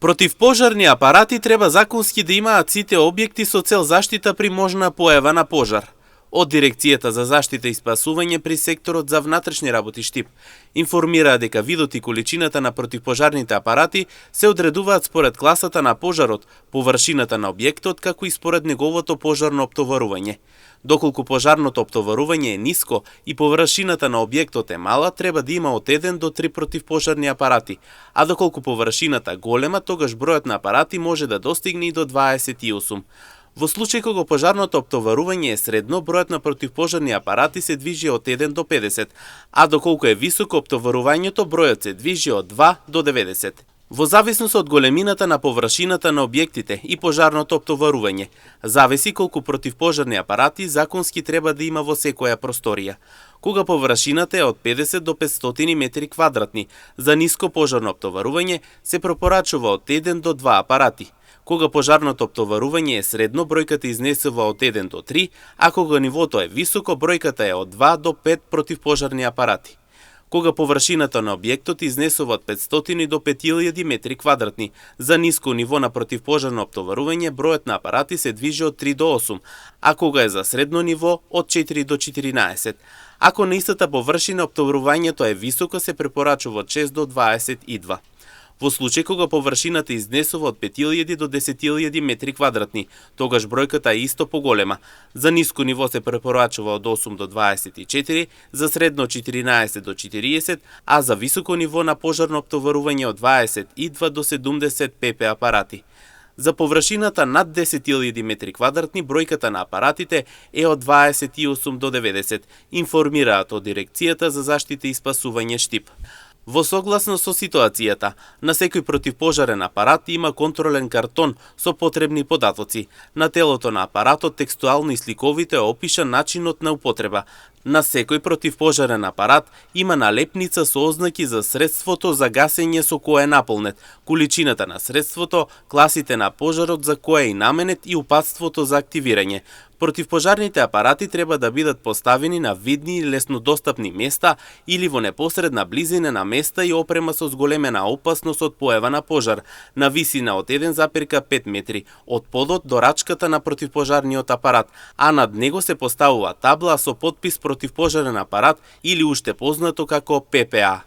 Противпожарни апарати треба законски да имаат сите објекти со цел заштита при можна појава на пожар. Од Дирекцијата за заштита и спасување при секторот за внатрешни работи Штип информираа дека видот и количината на противпожарните апарати се одредуваат според класата на пожарот, површината на објектот, како и според неговото пожарно оптоварување. Доколку пожарното оптоварување е ниско и површината на објектот е мала, треба да има од 1 до 3 противпожарни апарати, а доколку површината голема, тогаш бројот на апарати може да достигне и до 28. Во случај кога пожарното оптоварување е средно, бројот на противпожарни апарати се движи од 1 до 50, а доколку е високо оптоварувањето, бројот се движи од 2 до 90. Во зависност од големината на површината на објектите и пожарното оптоварување, зависи колку противпожарни апарати законски треба да има во секоја просторија. Кога површината е од 50 до 500 метри квадратни, за ниско пожарно оптоварување се препорачува од 1 до 2 апарати. Кога пожарното оптоварување е средно, бројката изнесува од 1 до 3, а кога нивото е високо, бројката е од 2 до 5 противпожарни апарати. Кога површината на објектот изнесува од 500 до 5000 метри квадратни, за ниско ниво на противпожарно оптоварување, бројот на апарати се движи од 3 до 8, а кога е за средно ниво од 4 до 14. Ако на истата површина оптоварувањето е високо, се препорачува од 6 до 22. Во случај кога површината изнесува од 5000 до 10000 метри квадратни, тогаш бројката е исто поголема. За ниско ниво се препорачува од 8 до 24, за средно 14 до 40, а за високо ниво на пожарно оптоварување од 22 до 70 pp апарати. За површината над 10000 метри квадратни, бројката на апаратите е од 28 до 90, информираат од Дирекцијата за заштита и спасување Штип. Во согласно со ситуацијата, на секој противпожарен апарат има контролен картон со потребни податоци. На телото на апаратот текстуално и сликовито е опишан начинот на употреба. На секој противпожарен апарат има налепница со ознаки за средството за гасење со кое е наполнет, количината на средството, класите на пожарот за кое е наменет и упатството за активирање. Противпожарните апарати треба да бидат поставени на видни и леснодостапни места или во непосредна близина на места и опрема со зголемена опасност од појава на пожар, на висина од 1,5 метри, од подот до рачката на противпожарниот апарат, а над него се поставува табла со подпис противпожарен апарат или уште познато како ППА.